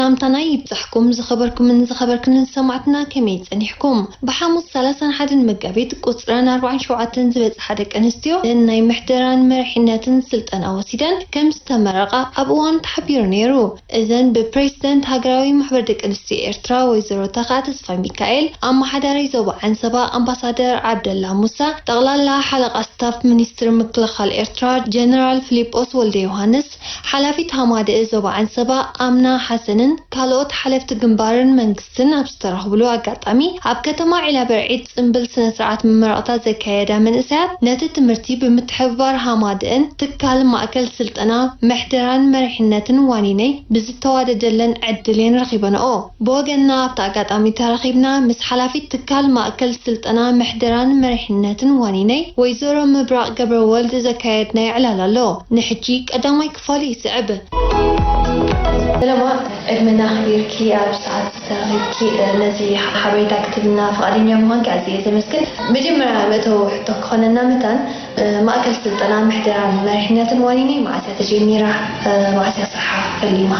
ሰላምታና ይብጻሕኩም ዝኸበርኩምን ዝኸበርክንን ሰማዕትና፣ ከመይ ጸኒሕኩም? ብሓሙስ ሰላሳን ሓደን መጋቢት ቁጽረን ኣርባዓን ሸውዓተን ዝበጽሓ ደቂ ኣንስትዮ ናይ ምሕደራን መሪሕነትን ስልጠና ወሲደን ከም ዝተመረቓ ኣብ እዋን ተሓቢሩ ነይሩ። እዘን ብፕሬዚደንት ሃገራዊ ማሕበር ደቂ ኣንስትዮ ኤርትራ ወይዘሮ ተኻ ተስፋ ሚካኤል፣ ኣመሓዳሪ ዞባ ዓንሰባ ኣምባሳደር ዓብደላ ሙሳ፣ ጠቕላላ ሓለቓ ስታፍ ሚኒስትሪ ምክልኻል ኤርትራ ጀነራል ፊሊጶስ ወልደ ዮሃንስ፣ ሓላፊት ሃማደኤ ዞባ ዓንሰባ ኣምና ሓሰንን ካልኦት ሓለፍቲ ግንባርን መንግስትን ኣብ ዝተረኽብሉ ኣጋጣሚ፣ ኣብ ከተማ ዒላበርዒድ ጽምብል ስነ ስርዓት መመረቕታ ዘካየዳ መንእሰያት፣ ነቲ ትምህርቲ ብምትሕብባር ሃማደኤን ትካል ማእከል ስልጠና ምሕደራን መሪሕነትን ዋኒነይ ብዝተዋደደለን ዕድል እየን ረኺበንኦ። ብወገንና ኣብቲ ኣጋጣሚ ተራኺብና ምስ ሓላፊት ትካል ማእከል ስልጠና ምሕደራን መሪሕነትን ዋኒነይ ወይዘሮ ምብራቕ ገብረወልድ ዘካየድናዮ ዕላል ኣሎ። ንሕጂ ቀዳማይ ክፋሉ ይስዕብ። ሰለማ፣ ዕድመና ኣኽቢርኪ ኣብ ሰዓት ዝተረኺብኪ፣ እ፣ ነዚ ሓበሬታ ክትብልና ፍቓደኛ ምዃንኪ ኣዝየ ዘመስግን። መጀመርያ መእተዊ ሕቶ ክኾነና መታን፣ እ፣ ማእከል ስልጠና ምሕደራን መሪሕነትን ዋኒነይ መዓስ እያ ተጀሚራ? እ፣ መዓስ እያ ስርሓ ፈሊማ?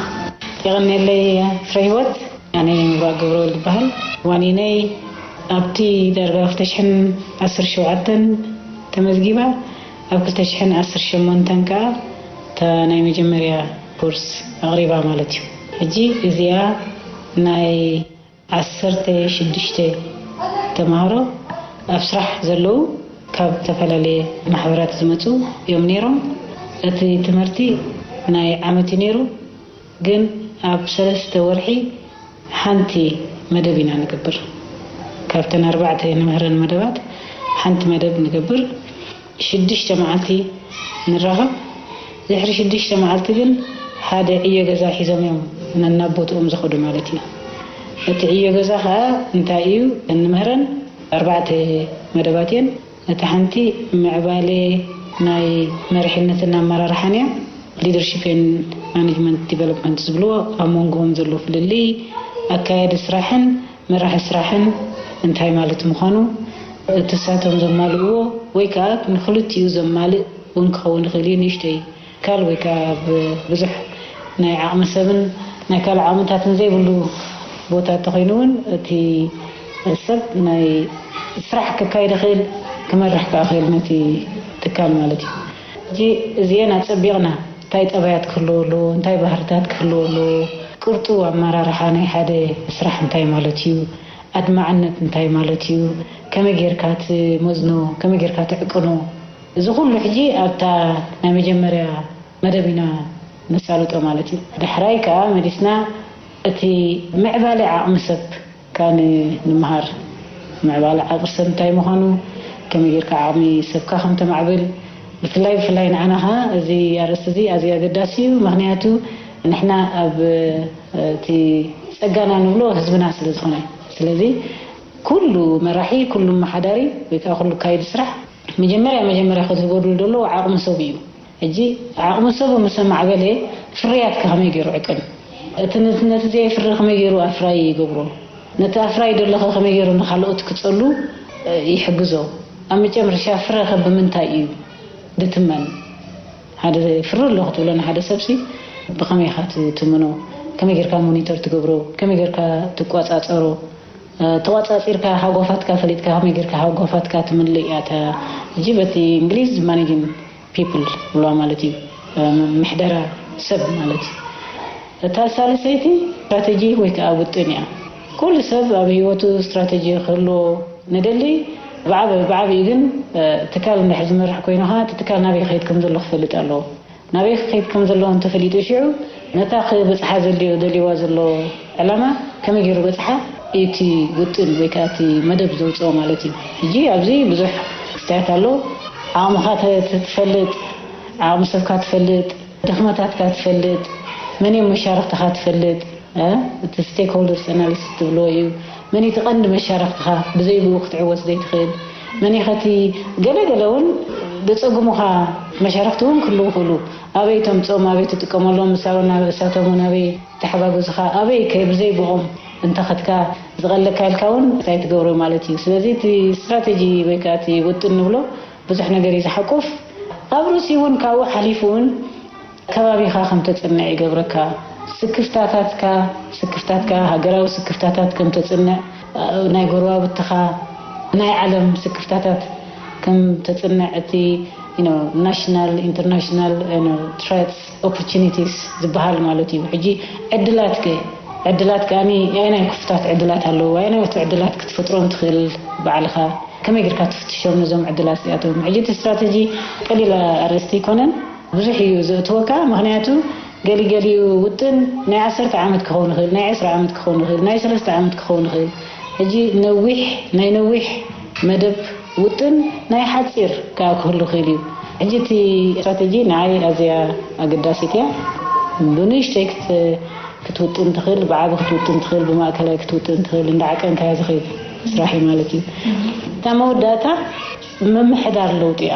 የቐንየለይ ፍረ ህይወት። ኣነ ምብራቕ ገብረወልድ ይበሃል። ዋኒነይ ኣብቲ ዳርጋ ክልተ ሽሕን ዓሰርተ ሸውዓተን ተመዝጊባ፣ ኣብ ክልተ ሽሕን ዓሰርተ ሸሞንተን ከኣ እታ ናይ መጀመርያ ኮርስ ኣቕሪባ ማለት እዩ። ሕጂ እዚኣ ናይ ዓሰርተ ሽዱሽተ ተማሃሮ ኣብ ስራሕ ዘለዉ ካብ ዝተፈላለየ ማሕበራት ዝመጹ እዮም ነይሮም። እቲ ትምህርቲ ናይ ዓመት እዩ ነይሩ። ግን ኣብ ሰለስተ ወርሒ ሓንቲ መደብ ኢና ንገብር። ካብተን ኣርባዕተ ንምህረን መደባት ሓንቲ መደብ ንገብር። ሽዱሽተ መዓልቲ ንራኸብ። ድሕሪ ሽዱሽተ መዓልቲ ግን ሓደ ዕዮ ገዛ ሒዞም እዮም ነናብ ቦትኦም ዝኸዱ ማለት እዩ። እቲ ዕዮ ገዛ ኸኣ እንታይ እዩ? እንምህረን ኣርባዕተ መደባት እየን። እቲ ሓንቲ ምዕባለ ናይ መሪሕነትን ኣመራርሓን እያ። ሊደርሺፕ ኤንድ ማኔጅመንት ዲቨሎፕመንት ዝብልዎ ኣብ መንጎኦም ዘሎ ፍልልይ፣ ኣካያዲ ስራሕን መራሒ ስራሕን እንታይ ማለት ምዃኑ፣ እቲ ሳቶም ዘማልእዎ ወይ ከዓ ንክልቲኡ ዘማልእ እውን ክኸውን ይኽእል እዩ። ንእሽተይ ትካል ወይ ከዓ ኣብ ብዙሕ ናይ ዓቕሚ ሰብን ናይ ካልእ ዓቕምታትን ዘይብሉ ቦታ እንተኾይኑ እውን እቲ ሰብ ናይ ስራሕ ከካይድ ይኽእል፣ ክመርሕ ከዓ ይኽእል ነቲ ትካል ማለት እዩ። ሕጂ እዚአን ኣጸቢቕና እንታይ ጠባያት ክህልዎ ኣለዎ፣ እንታይ ባህርታት ክህልዎ ኣለዎ፣ ቅርጡ ኣመራርሓ ናይ ሓደ ስራሕ እንታይ ማለት እዩ፣ ኣድማዕነት እንታይ ማለት እዩ፣ ከመይ ጌርካ ትመዝኖ፣ ከመይ ጌርካ ትዕቅኖ፣ እዚ ኩሉ ሕጂ ኣብታ ናይ መጀመርያ መደብ ኢና ነሳልጦ ማለት እዩ። ዳሕራይ ከኣ መሊስና እቲ ምዕባለ ዓቕሚ ሰብ ከኣ ን-፣ ንምሃር። ምዕባለ ዓቕሚ ሰብ እንታይ ምዃኑ፣ ከመይ ጌርካ ዓቕሚ ሰብካ ከም ተማዕብል፣ ብፍላይ ብፍላይ ንዓና ከኣ እዚ ኣርእስቲ እዚ ኣዝዩ ኣገዳሲ እዩ። ምኽንያቱ ንሕና ኣብ እቲ ጸጋና ንብሎ ህዝብና ስለ ዝኾነ። ስለዚ ኩሉ መራሒ፣ ኩሉ ኣመሓዳሪ ወይ ከኣ ኩሉ ካይዲ ስራሕ መጀመርያ መጀመርያ ክትህበሉ ዘለዎ ዓቕሚ ሰቡ እዩ። ሕጂ ዓቕሚ ሰቡ ምስ ኣማዕበለ ፍርያትካ ከመይ ገይሩ ዕቅን? እቲ ነቲ፣ ነቲ ዘየፍሪ ከመይ ገይሩ ኣፍራይ ይገብሮ? ነቲ ኣፍራይ ደለኸ ከመይ ገይሩ ንኻልኦት ክጸሉ፣ እ፣ ይሕግዞ? ኣብ መጨረሻ ፍረኸ ብምንታይ እዩ ድትመን? ሓደ ፍሪ ኣሎ ክትብሎ ንሓደ ሰብሲ ብኸመይ ኢኻ ትትምኖ? ከመይ ጌርካ ሞኒተር ትገብሮ? ከመይ ጌርካ ትቆጻጸሮ? እ፣ ተቋጻጺርካ ሃጓፋትካ ፈሊጥካ ከመይ ጌርካ ሃጓፋትካ ትምልእ እያ እታ፣ ሕጂ በቲ እንግሊዝ ማኔጂንግ ፒፕል ብልዋ ማለት እዩ። እ፣ ምሕደራ ሰብ ማለት እዩ። እታ ሳልሰይቲ ስትራተጂ ወይ ከዓ ውጥን እያ። ኩሉ ሰብ ኣብ ህይወቱ ስትራተጂ ክህልዎ ንደሊ። ብዓብ-፣ ብዓብዩ ግን፣ እ፣ ትካል እንድሕር ዝመርሕ ኮይኑ ከዓ እቲ ትካል ናበይ ክኸይድ ከም ዘሎ ክፈልጥ ኣለዎ። ናበይ ክኸይድ ከም ዘለዎ እንተፈሊጡ ሽዑ ነታ ክበጽሓ ዘልዮ-፣ ደልይዋ ዘሎ ዕላማ ከመይ ገይሩ በጽሓ እቲ ውጥን ወይ ከዓ እቲ መደብ ዘውፅኦ ማለት እዩ። ሕጂ ኣብዚ ብዙሕ ክስታያት ኣሎ። ዓቕምኻ ተ-፣ ተ-፣ ትፈልጥ፣ ዓቕሚ ሰብካ ትፈልጥ፣ ድኽመታትካ ትፈልጥ፣ መን እዮም መሻርኽትኻ ትፈልጥ፣ እ? እቲ ስቴክሆልደርስ ኣናሊሲስ ትብልዎ እዩ። መን እቲ ቀንዲ መሻርኽትኻ ብዘይ ብኡ ክትዕወት ዘይትኽእል? መን ኢኸ እቲ ገለ ገለ እውን ዘጸግሙኻ መሻርኽቲ እውን ክህልዉ ይኽእሉ። ኣበይ ተምጽኦም፣ ኣበይ ትጥቀመሎም፣ ንሳውን ናብ እሳቶም እውን ኣበይ ተሓጋግዙኻ፣ ኣበይ ከ ብዘይ ብኦም እንተኸድካ ዝቐለካ ኢልካ እውን እንታይ ትገብሮ ማለት እዩ። ስለዚ እቲ ስትራተጂ ወይ ከዓ እቲ ውጥን ንብሎ ብዙሕ ነገር እዩ ዝሓቁፍ። ኣብ ርእሲ እውን ካብኡ ሓሊፉ እውን ከባቢኻ ከም ተጽንዕ ይገብረካ። ስክፍታታትካ፣ ስክፍታትካ፣ ሃገራዊ ስክፍታታት ከም ተጽንዕ፣ ናይ ጎረባብትኻ፣ ናይ ዓለም ስክፍታታት ከም ተጽንዕ፣ እቲ ናሽናል ኢንተርናሽናል ትሬትስ ኦፖርቹኒቲስ ዝበሃል ማለት እዩ። ሕጂ ዕድላትከ ዕድላት ከኣኒ ኣየናይ ክፍታት ዕድላት ኣለዉ? ኣየናይ ዕድላት ክትፈጥሮም ትኽእል ባዕልኻ? ከመይ ጌርካ ትፍትሾም ነዞም ዕድላት እዚኣቶም? ሕጂ እቲ ስትራተጂ ቀሊል ኣርእስቲ ኣይኮነን፣ ብዙሕ እዩ ዘእትወካ። ምኽንያቱ ገሊገሊኡ ውጥን ናይ ዓሰርተ ዓመት ክኸውን ይኽእል፣ ናይ ዕስራ ዓመት ክኸውን ይኽእል፣ ናይ ሰለስተ ዓመት ክኸውን ይኽእል። ሕጂ ነዊሕ፣ ናይ ነዊሕ መደብ ውጥን ናይ ሓጺር ከኣ ክህሉ ይኽእል እዩ። ሕጂ እቲ ስትራተጂ ንዓይ ኣዝያ ኣገዳሲት እያ። ብንእሽተይ ክት-፣ ክትውጥን ትኽእል፣ ብዓቢ ክትውጥን ትኽእል፣ ብማእከላይ ክትውጥን ትኽእል፣ እንዳዓቀንካዮ ዝኸይድ ስራሕ እዩ ማለት እዩ። እታ መወዳእታ ምምሕዳር ለውጢ እያ፣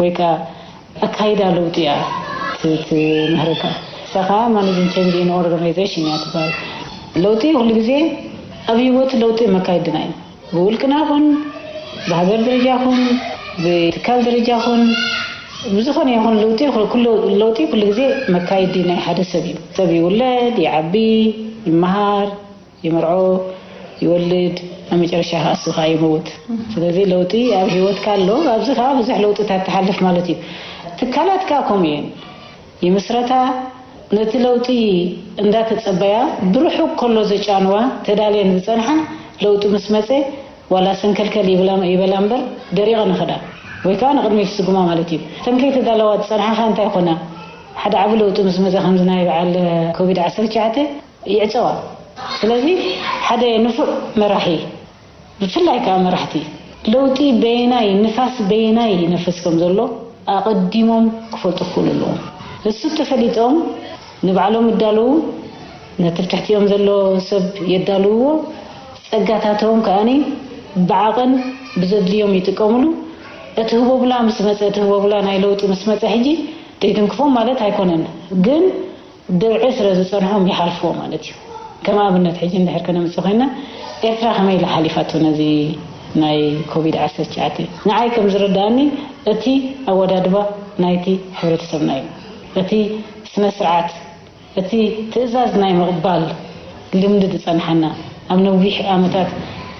ወይ ከኣ ኣካይዳ ለውጢ እያ ት-፣ ትምህረካ። ንሳ ከኣ ማኔጂንግ ቼንጅ ኢን ኦርጋናይዜሽን እያ ትበሃል። ለውጢ ኩሉ ግዜ ኣብ ህይወት ለውጢ መካየድና እዩ። ብውልቅና ኹን፣ ብሃገር ደረጃ ኹን፣ ብትካል ደረጃ ኹን፣ ብዝኾነ ይኹን ለውጢ፣ ኩሉ ለውጢ ኩሉ ግዜ መካየዲ ናይ ሓደ ሰብ እዩ። ሰብ ይውለድ፣ ይዓቢ፣ ይመሃር፣ ይምርዖ፣ ይወልድ፣ ኣብ መጨረሻ ከኣ እሱ ከኣ ይመውት። ስለዚ ለውጢ ኣብ ህይወትካ ኣሎ፣ ኣብዚ ከኣ ብዙሕ ለውጥታት ትሓልፍ ማለት እዩ። ትካላት ከኣ ከምኡ እየን። ይምስረታ፣ ነቲ ለውጢ እንዳተጸበያ፣ ብርሑቕ ከሎ ዘጫንዋ፣ ተዳልየን ዝጸንሓ፣ ለውጢ ምስ መጸ፣ ዋላ ሰንከልከል ይብላ፣ ይበላ እምበር፣ ደሪቐን ይኸዳ። ወይ ከኣ ንቕድሚት ይስጉማ ማለት እዩ። እተን ከይተዳለዋ ዝጸንሓ ከ እንታይ ይኾና? ሓደ ዓቢ ለውጢ ምስ መጸ፣ ከምዚ ናይ በዓል ኮቪድ ዓሰርተ ትሽዓተ፣ ይዕጸዋ። ስለዚ ሓደ ንፉዕ መራሒ፣ ብፍላይ ከኣ መራሕቲ፣ ለውጢ በየናይ ንፋስ፣ በየናይ ይነፍስ ከም ዘሎ ኣቐዲሞም ክፈልጡ ክኽእሉ ኣለዎም። እሱ ተፈሊጦም ንባዕሎም ይዳለዉ፣ ነቲ ብትሕቲኦም ዘሎ ሰብ የዳልውዎ፣ ጸጋታቶም ከኣኒ ብዓቐን ብዘድልዮም ይጥቀምሉ። እቲ ህቦብላ ምስ መጸ፣ እቲ ህቦብላ ናይ ለውጢ ምስ መጸ ሕጂ ደይትንክፎም ማለት ኣይኮነን፣ ግን ድርዒ ስለ ዝጸንሖም ይሓልፍዎ ማለት እዩ። ከም ኣብነት ሕጂ እንድሕር ከነምጽእ ኮይና፣ ኤርትራ ከመይ ኢላ ሓሊፋቶ ነዚ ናይ ኮቪድ ዓሰርተ ትሽዓተ? ንዓይ ከም ዝርድኣኒ፣ እቲ ኣወዳድባ ናይቲ ሕብረተሰብና እዩ። እቲ ስነ ስርዓት፣ እቲ ትእዛዝ ናይ ምቕባል ልምዲ ዝጸንሓና፣ ኣብ ነዊሕ ዓመታት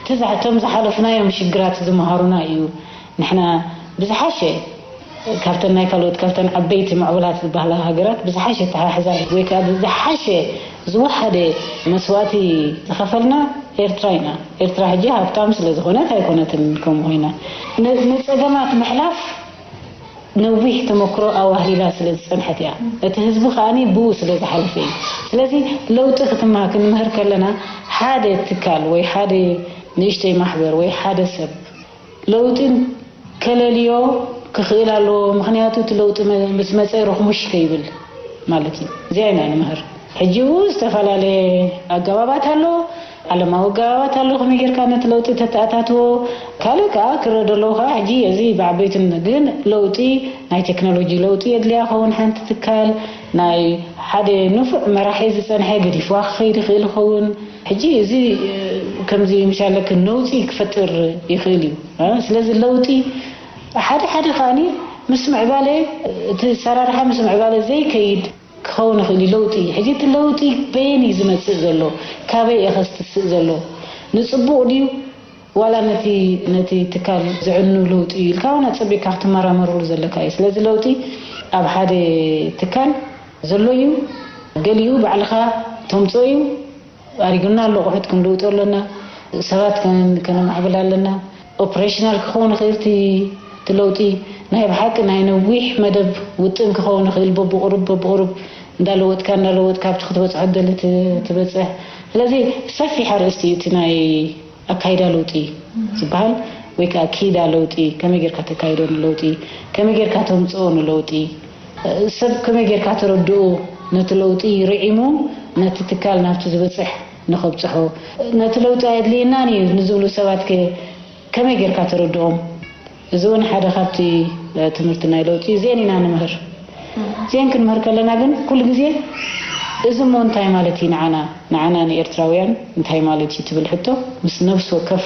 እቲ ዝሓ-፣ እቶም ዝሓለፍናዮም ሽግራት ዝመሃሩና እዩ። ንሕና ብዝሓሸ ካብተን ናይ ካልኦት፣ ካብተን ዓበይቲ ምዕቡላት ዝበሃላ ሃገራት ብዝሓሸ ተሓሕዛ ወይ ከኣ ብዝሓሸ ዝወሓደ መስዋእቲ ዝኸፈልና ኤርትራ ኢና። ኤርትራ ሕጂ ሃብታም ስለ ዝኾነት ኣይኮነትን ከምኡ ኮይና። ን-፣ ንጸገማት ምሕላፍ ነዊሕ ተመክሮ ኣዋህሊላ ስለ ዝጸንሐት እያ። እቲ ህዝቢ ከኣኒ ብኡ ስለ ዝሓለፈ እዩ። ስለዚ ለውጢ ክትማ-፣ ክንምህር ከለና ሓደ ትካል ወይ ሓደ ንእሽተይ ማሕበር ወይ ሓደ ሰብ ለውጢ ከለልዮ ክኽእል ኣለዎ። ምኽንያቱ እቲ ለውጢ መ-፣ ምስ መጸ ርኽሙሽ ከይብል ማለት እዩ። እዚኣ ኢና ንምህር። ሕጂ እውን ዝተፈላለየ ኣገባባት ኣሎ፣ ዓለማዊ ኣገባባት ኣሎ። ከመይ ጌርካ ነቲ ለውጢ ተተኣታትዎ? ካልእ ከኣ ክረአ ዘለዎ ከኣ ሕጂ እዚ ብዓበይትን ግን ለውጢ ናይ ቴክኖሎጂ ለውጢ የድልያ ኸውን ሓንቲ ትካል ናይ ሓደ ንፉዕ መራሒ ዝጸንሐ ገዲፍዋ ክኸይድ ይኽእል ይኸውን። ሕጂ እዚ፣ እ፣ ከምዚ ምሻለክ ነውጺ ክፈጥር ይኽእል እዩ። እ፣ ስለዚ ለውጢ ሓደ ሓደ ከኣኒ ምስ ምዕባለ፣ እቲ ሰራርሓ ምስ ምዕባለ ዘይከይድ ክኸውን ይኽእል እዩ ለውጢ። ሕጂ እቲ ለውጢ በየን እዩ ዝመጽእ ዘሎ? ካበይ እየ ከስትስእ ዘሎ? ንጽቡቕ ድዩ? ዋላ ነቲ፣ ነቲ ትካል ዝዕኑ ለውጢ እዩ ኢልካ እውን ኣጸቢቕካ ክትመራመረሉ ዘለካ እዩ። ስለዚ ለውጢ ኣብ ሓደ ትካል ዘሎ እዩ። ገሊኡ ባዕልኻ ተምጽኦ እዩ። ኣሪጉና ኣሎ፣ ኣቑሑት ክንልውጦ ኣለና፣ ሰባት ከን-፣ ከነማዕብል ኣለና። ኦፕሬሽናል ክኸውን ይኽእል እቲ፣ እቲ ለውጢ ናይ ብሓቂ ናይ ነዊሕ መደብ ውጥን ክኸውን ይኽእል፣ በብቑሩብ፣ በብቑሩብ እንዳለወጥካ፣ እንዳለወጥካ ኣብቲ ክትበጽሖ ትደሊ ት-፣ ትበጽሕ። ስለዚ ሰፊሕ ኣርእስቲ እዩ እቲ ናይ ኣካይዳ ለውጢ ዝበሃል፣ ወይ ከኣ ኪዳ ለውጢ፣ ከመይ ጌርካ ተካይዶ ንለውጢ፣ ከመይ ጌርካ ተምጽኦ ንለውጢ፣ ሰብ ከመይ ጌርካ ተረድኦ ነቲ ለውጢ ርዒሙ ነቲ ትካል ናብቲ ዝበጽሕ ንኸብጽሖ፣ ነቲ ለውጢ ኣየድልየናን እዩ ንዝብሉ ሰባት ከ ከመይ ጌርካ ተረድኦም? እዚ እውን ሓደ ካብቲ፣ እ፣ ትምህርቲ ናይ ለውጢ እዩ። እዚአን ኢና ንምህር። እዚአን ክንምህር ከለና ግን ኩሉ ግዜ እዚ እሞ እንታይ ማለት እዩ ንዓና፣ ንዓና ንኤርትራውያን እንታይ ማለት እዩ ትብል ሕቶ ምስ ነፍሲ ወከፍ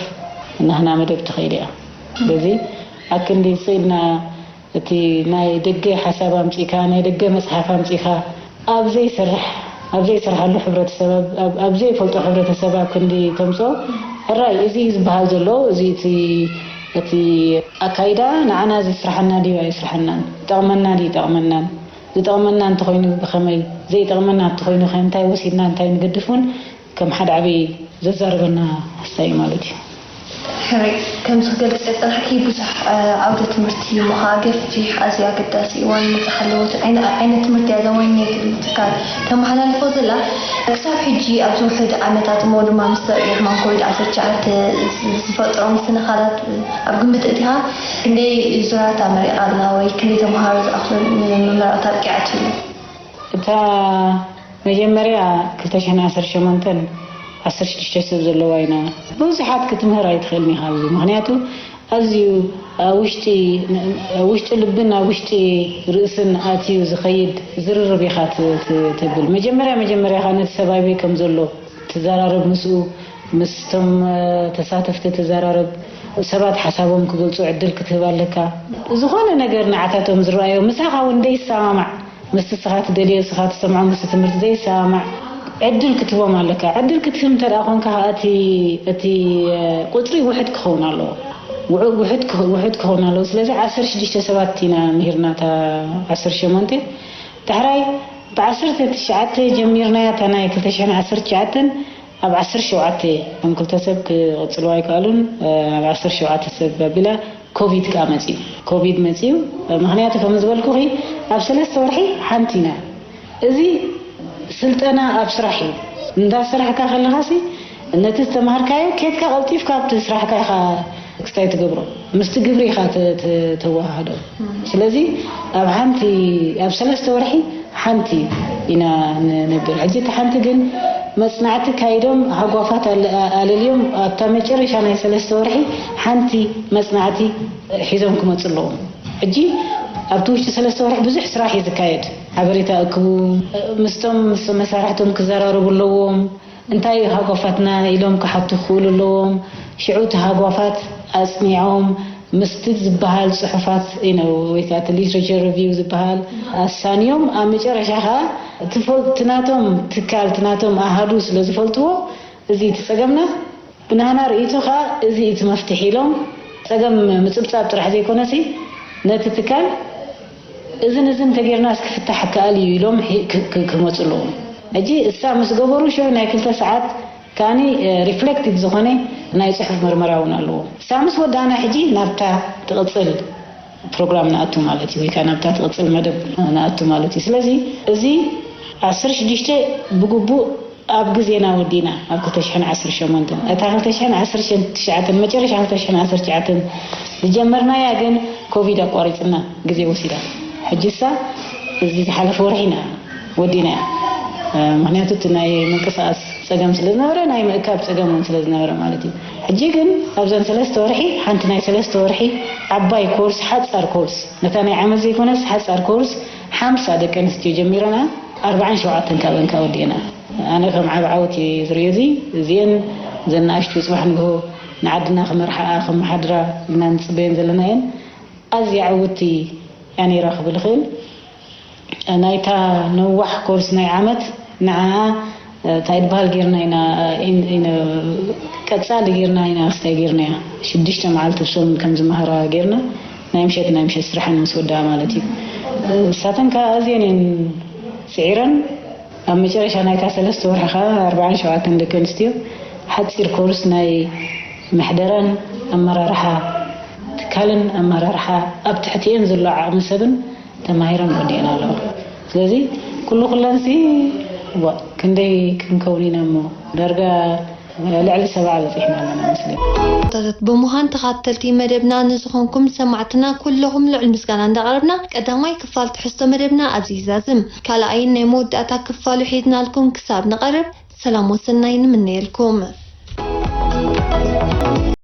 ናህና መደብ ትኸይድ እያ። ስለዚ ኣክንዲ ስኢልና እቲ ናይ ደገ ሓሳብ ኣምጺእካ፣ ናይ ደገ መጽሓፍ ኣምጺእካ ኣብ ዘይሰርሕ ኣብ ዘይሰርሓሉ ሕብረተሰብ፣ ኣብ ዘይፈልጦ ሕብረተሰብ ኣብ ክንዲ ተምፅኦ፣ ሕራይ እዚ ዝበሃል ዘሎ እዚ እቲ ኣካይዳ ንዓና እዚ ስራሕና ድዩ ኣይስራሕናን፣ ይጠቕመና ድዩ ይጠቕመናን፣ ዝጠቕመና እንተኾይኑ ብኸመይ፣ ዘይጠቕመና እንተኾይኑ ከ እንታይ ወሲድና እንታይ ንገድፍ እውን ከም ሓደ ዓብዪ ዘዛርበና ሓሳብ እዩ ማለት እዩ። ሕራይ ከምዚ ክገልፅ የፀናሕኪ ብዙሕ ዓውደ ትምህርቲ ምዃ ገፊሕ ኣዝዩ ኣገዳሲ እዋን ዝሓለወትን ዓይነት ትምህርቲ እያ ዘወይነይ ትብል ትካል ተመሓላልፎ ዘላ። ክሳብ ሕጂ ኣብዚ ውሕድ ዓመታት እሞ ድማ ምስ ተርእዮ ሕማም ኮቪድ ዓሰርተ ትሽዓተ ዝፈጥሮም ስንኻላት ኣብ ግምት እቲኻ ክንደይ ዙራት ኣመሪቓ ኣላ ወይ ክንደይ ተምሃሮ ዝኣኽሉ ንመመረቕታ ኣብቂዓ ትህሉ? እታ መጀመርያ ክልተ ሽሕን ዓሰርተ ሸሞንተን ዓሰርተ ሽዱሽተ ሰብ ዘለዋ ኢና ብዙሓት ክትምህር ኣይትኽእልን ኢኻ ኣብዚ ምኽንያቱ ኣዝዩ ኣብ ውሽጢ ኣብ ውሽጢ ልብን ኣብ ውሽጢ ርእስን ኣትዩ ዝኸይድ ዝርርብ ኢኻ ት- ት- ትብል መጀመርያ መጀመርያ ኸዓ ነቲ ሰብ ኣበይ ከም ዘሎ ትዘራረብ ምስኡ ምስቶም ተሳተፍቲ ትዘራረብ ሰባት ሓሳቦም ክገልፁ ዕድል ክትህብ ኣለካ ዝኾነ ነገር ንዓታቶም ዝረኣዮም ምሳኻ እውን ደይሰማማዕ ምስቲ ስኻ ትደልዮ ስኻ ትሰምዖ ምስቲ ትምህርቲ ዘይሰማማዕ ዕድል ክትህቦም ኣለካ። ዕድል ክትህብ እንተ ደኣ ኮንካ እቲ እቲ ቁፅሪ ውሕድ ክኸውን ኣለዎ። ውዑ- ውሕድ ክኸ- ውሕድ ክኸውን ኣለዎ። ስለዚ ዓሰርተ ሽዱሽተ ሰባት ኢና ምሂርና እታ ዓሰርተ ሸሞንተ። ዳሕራይ ብዓሰርተ ትሽዓተ ጀሚርናያ እታ ናይ ክልተ ሽሕን ዓሰርተ ትሽዓተን ኣብ ዓሰርተ ሸውዓተ እቶም ክልተ ሰብ ክቕፅልዋ ኣይከኣሉን። ኣብ ዓሰርተ ሸውዓተ ሰብ ኣቢላ ኮቪድ ከኣ መጺኡ። ኮቪድ መጺኡ ምኽንያቱ ከም ዝበልኩኺ ኣብ ሰለስተ ወርሒ ሓንቲ ኢና። እዚ ስልጠና ኣብ ስራሕ እዩ። እንዳ ስራሕካ ከለኻሲ ነቲ ዝተማሃርካዮ ኬድካ ቀልጢፍካ ኣብቲ ስራሕካ ኢኻ ክስታይ ትገብሮ። ምስቲ ግብሪ ኢኻ ተ- ተ- ተወሃሃዶ። ስለዚ ኣብ ሓንቲ ኣብ ሰለስተ ወርሒ ሓንቲ ኢና ንነብር። ሕጂ እቲ ሓንቲ ግን መጽናዕቲ ካይዶም ሃጓፋት ኣለ- ኣለልዮም ኣብታ መጨረሻ ናይ ሰለስተ ወርሒ ሓንቲ መጽናዕቲ ሒዞም ክመጹ ኣለዎም። ሕጂ ኣብቲ ውሽጢ ሰለስተ ወርሒ ብዙሕ ስራሕ እዩ ዝካየድ። ሓበሬታ እክቡ፣ ምስቶም ምስ መሳርሕቶም ክዘራረቡ ኣለዎም። እንታይ እዩ ሃጓፋትና ኢሎም ክሓቱ ክኽእሉ ኣለዎም። ሽዑ እቲ ሃጓፋት ኣጽኒዖም ምስቲ ዝበሃል ጽሑፋት you know፣ ወይ ከዓ እቲ literature review ዝበሃል ኣሳንዮም ኣብ መጨረሻ ከዓ እቲ ፈልጥ- እቲ ናቶም ትካል እቲ ናቶም ኣሃዱ ስለ ዝፈልጥዎ እዚ እቲ ጸገምና ብናህና ርእይቶ ከዓ እዚ እቲ መፍትሒ ኢሎም ጸገም ምጽብጻብ ጥራሕ ዘይኮነሲ ነቲ ትካል እዝን እዝን እንተጌርናስ ክፍታሕ ይከኣል እዩ ኢሎም ሂ- ክ- ክ- ክመፁ ኣለዎም። ሕጂ እሳ ምስ ገበሩ ሽዑ ናይ ክልተ ሰዓት ከኣኒ ሪፍሌክቲቭ ዝኾነ ናይ ፅሑፍ መርመራ እውን ኣለዎ። እሳ ምስ ወዳእና ሕጂ ናብታ ትቕፅል ፕሮግራም ንኣቱ ማለት እዩ ወይ ከዓ ናብታ ትቕፅል መደብ ንኣቱ ማለት እዩ። ስለዚ እዚ ዓሰርተ ሽዱሽተ ብግቡእ ኣብ ግዜና ወዲና ኣብ ክልተ ሽሕን ዓሰርተ ሸሞንተን እታ ክልተ ሽሕን ዓሰርተ ትሽዓተን መጨረሻ ክልተ ሽሕን ዓሰርተ ትሽዓተን ዝጀመርናያ ግን ኮቪድ ኣቋሪፅና ግዜ ወሲዳ ሕጂ እሳ እዚ ዝሓለፈ ወርሒ ኢና ወዲናያ ምክንያቱ እቲ ናይ ምንቅስቃስ ፀገም ስለ ዝነበረ ናይ ምእካብ ፀገም እውን ስለ ዝነበረ ማለት እዩ ሕጂ ግን ኣብዘን ሰለስተ ወርሒ ሓንቲ ናይ ሰለስተ ወርሒ ዓባይ ኮርስ ሓፃር ኮርስ ነታ ናይ ዓመት ዘይኮነስ ሓፃር ኮርስ ሓምሳ ደቂ ኣንስትዮ ጀሚረና ኣርባዓን ሸውዓተን ካብአን ከኣ ወዲእና። ኣነ ከም ዓቢ ዓወት እየ ዝርእዮ እዚ። እዚኤን እዘን ንኣሽቱ ጽባሕ ንግሆ ንዓድና ክመርሓኣ ክመሓድራ ኢልና ንጽበየን ዘለና እየን። ኣዝያ ዕውትቲ እያ ነይራ ክብል እኽእል። ናይታ ነዋሕ ኮርስ ናይ ዓመት ንዓኣ እንታይ ድበሃል ጌርና ኢና ቀጻሊ ጌርና ኢና ክስታይ ጌርናያ ሽዱሽተ መዓልቲ ብሰሙን ከም ዝመሃራ ጌርና ናይ ምሸት ናይ ምሸት ስራሐን ምስ ወደኣ ማለት እዩ ንሳተን ከዓ ኣዝየን እየን ስዒረን ኣብ መጨረሻ ናይታ ሰለስተ ወርሒ ከዓ ኣርባዓን ሸውዓተን ደቂ ኣንስትዮ ሓፂር ኮርስ ናይ ምሕደራን ኣመራርሓ ትካልን ኣመራርሓ ኣብ ትሕቲኤን ዘሎ ዓቕሚ ሰብን ተማሂረን ወዲአን ኣለዋ። ስለዚ ኩሉ ኩለንሲ ዋእ ክንደይ ክንከውን ኢና እሞ ዳርጋ ልዕሊ ሰብዓ በፂሕና ኣለና መስለኒ። ተታት ብምዃን ተኻተልቲ መደብና ንዝኾንኩም ሰማዕትና ኩለኹም ልዑል ምስጋና እንዳቕረብና ቀዳማይ ክፋል ትሕዝቶ መደብና ኣብዚ ይዛዝም። ካልኣይን ናይ መወዳእታ ክፋሉ ሒዝናልኩም ክሳብ ንቐርብ ሰላም ወሰናይ ንምነየልኩም።